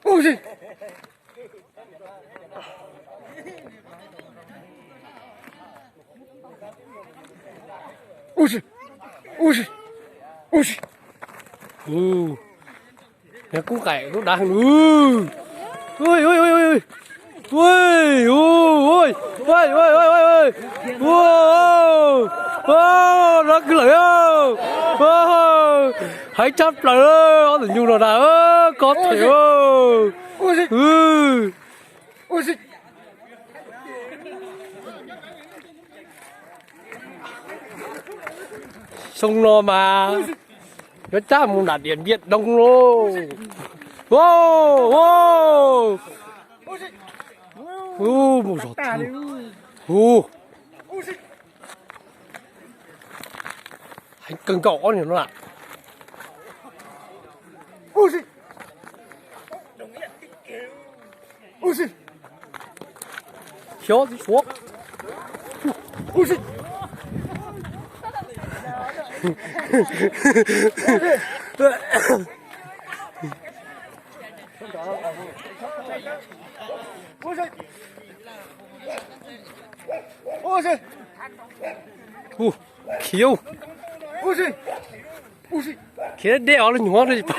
Ub si, ub si, ub si, ub si. Ub, nws kub qaim lub dav heev. Ui, ui, ui, ui, ui, ui, ui, ui, ui, ui, ui, ua, ua, nov kwv lawm. Ua, heev tshaj plaws, ob tug nyuj no na, koj them. Xyoo no mas yuav cab mus nram Điện Biên Đông lauj. Ua, ua, ua, mus zog tag. Hu, heev kawg nkaus ob niag no lawm. Xyov txiv suav. Khiav, khiav deb os, lub nyuag tsis pom.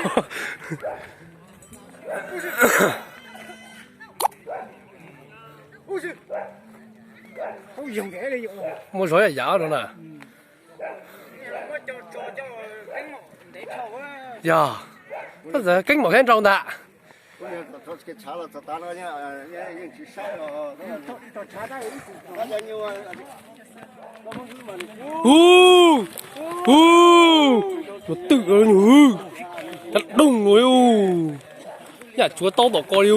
Muaj zog yam yam no na. Yog, keeb mom thiab nrau ntag. Hu, hu, tus twm, cov doog, yam tsuav taub tom ko li.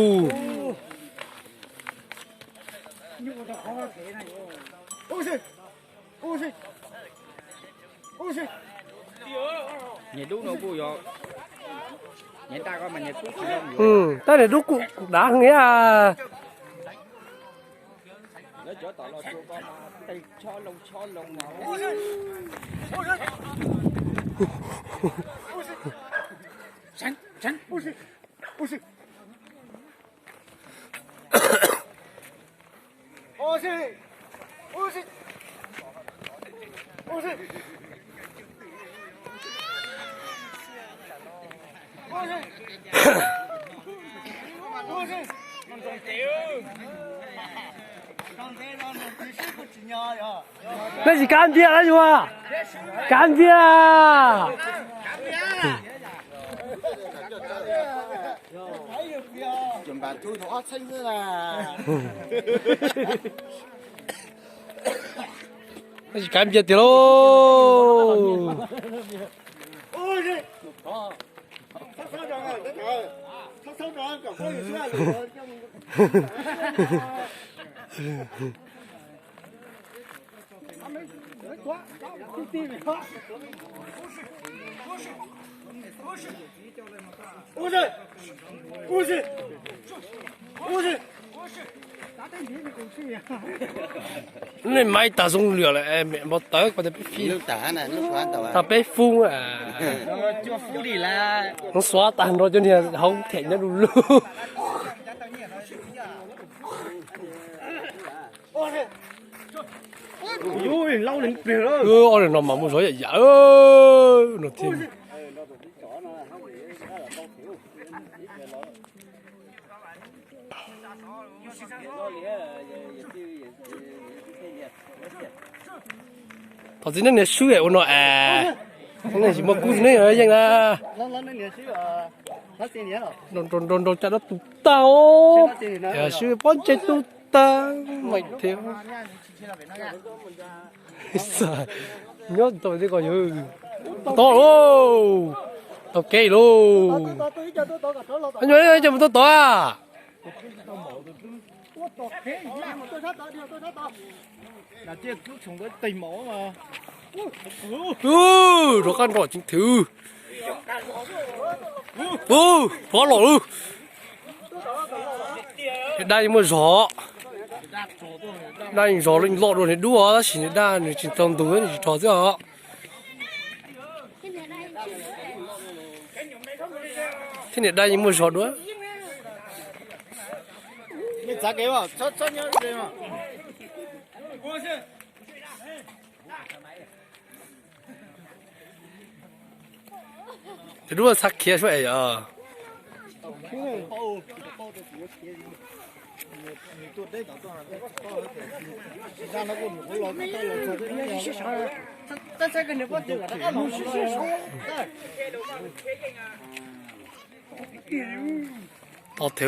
Tab niag dub kuj dav heev thiab. Nej tsis kav npias lawm yus, kav npias. Nej tsis kav npias tiag lauj. Nej maiv tag zoo lwm lawm, npau taws ko tas peb fib, tas peb fub. Hmoob xuav tag nrho cov niag hauv them nyob du lug. Ob niag no mas muaj zog yam yam no thiab. Thov txim nej niag swb ua no es, nej tsis muaj kub nej yeej na. Nrau nrau cas dab tu tag, swb pob ntseg tu tag, meem thiab. Nyob tau li ko yog tau lauj, tau kev lauj. Nyuam, mus tau tod. Rov qab nrog tseev thwv. Ub, pov los lawm. Dab yeej muaj zog. Dab yeej zog li loj dua niag dub os, tab sis niag dab nws tsis tau ntug nws tsis rog xwb os. Thiab niag dab yeej muaj zog dua. Mej txav kev os, txhob nyob ze os. Tus dub txhab khiav suab es yog. Tau tes,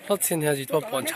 hlob txhia niag tsis tau pom ntshav.